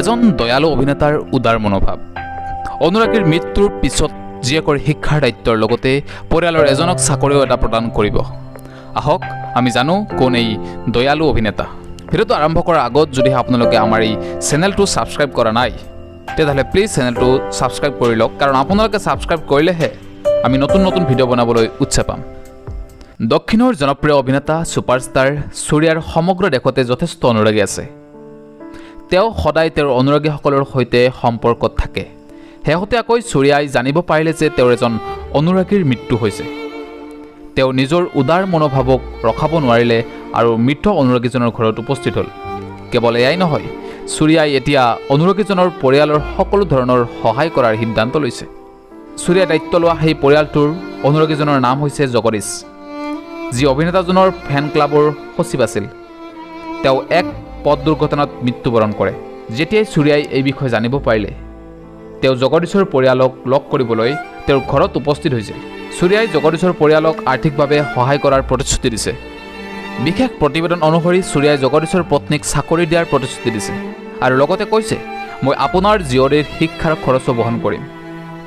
এজন দয়ালু অভিনেতাৰ উদাৰ মনোভাৱ। অনুৰাগীৰ মৃত্যুৰ পিছত জীয়েকৰ শিক্ষাৰ দায়িত্বৰ লগতে পৰিয়ালৰ এজনক চাকৰিও এটা প্ৰদান কৰিব। আহক আমি জানো কোন এই দয়ালু অভিনেতা। ভিডিঅ'টো আৰম্ভ কৰাৰ আগত যদিহে আপোনালোকে আমাৰ এই চেনেলটো ছাবস্ক্ৰাইব কৰা নাই, তেতিয়াহ'লে প্লিজ চেনেলটো ছাবস্ক্ৰাইব কৰি লওক, কাৰণ আপোনালোকে ছাবস্ক্ৰাইব কৰিলেহে আমি নতুন নতুন ভিডিঅ' বনাবলৈ উৎসাহ পাম। দক্ষিণৰ জনপ্ৰিয় অভিনেতা ছুপাৰষ্টাৰ সূৰ্যাৰ সমগ্ৰ দেশতে যথেষ্ট অনুৰাগী আছে। তেওঁ সদায় তেওঁৰ অনুৰাগীসকলৰ সৈতে সম্পৰ্কত থাকে। শেহতীয়াকৈ সূৰ্যাই জানিব পাৰিলে যে তেওঁৰ এজন অনুৰাগীৰ মৃত্যু হৈছে। তেওঁ নিজৰ উদাৰ মনোভাৱক ৰখাব নোৱাৰিলে আৰু মৃত অনুৰাগীজনৰ ঘৰত উপস্থিত হ'ল। কেৱল এয়াই নহয়, সূৰ্যাই এতিয়া অনুৰাগীজনৰ পৰিয়ালৰ সকলো ধৰণৰ সহায় কৰাৰ সিদ্ধান্ত লৈছে। সূৰ্যাই দায়িত্ব লোৱা সেই পৰিয়ালটোৰ অনুৰাগীজনৰ নাম হৈছে জগদীশ, যি অভিনেতাজনৰ ফেন ক্লাবৰ সচিব আছিল। তেওঁ এক পথ দুৰ্ঘটনাত মৃত্যুবৰণ কৰে। যেতিয়াই সূৰ্যাই এই বিষয়ে জানিব পাৰিলে, তেওঁ জগদীশৰ পৰিয়ালক লগ কৰিবলৈ তেওঁৰ ঘৰত উপস্থিত হৈছিল। সূৰ্যাই জগদীশৰ পৰিয়ালক আৰ্থিকভাৱে সহায় কৰাৰ প্ৰতিশ্ৰুতি দিছে। বিশেষ প্ৰতিবেদন অনুসৰি সূৰ্যাই জগদীশৰ পত্নীক চাকৰি দিয়াৰ প্ৰতিশ্ৰুতি দিছে আৰু লগতে কৈছে, মই আপোনাৰ জীয়ৰীৰ শিক্ষাৰ খৰচো বহন কৰিম।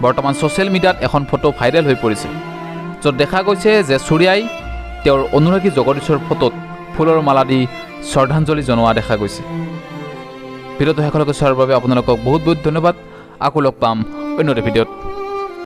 বৰ্তমান ছ'চিয়েল মিডিয়াত এখন ফটো ভাইৰেল হৈ পৰিছে, য'ত দেখা গৈছে যে সূৰ্যাই তেওঁৰ অনুৰাগী জগদীশৰ ফটোত ফুলৰ মালা দি শ্ৰদ্ধাঞ্জলি জনোৱা দেখা গৈছে। ভিডিঅ'টো শেষলৈকে চোৱাৰ বাবে আপোনালোকক বহুত বহুত ধন্যবাদ। আকৌ লগ পাম অন্য এটা ভিডিঅ'ত।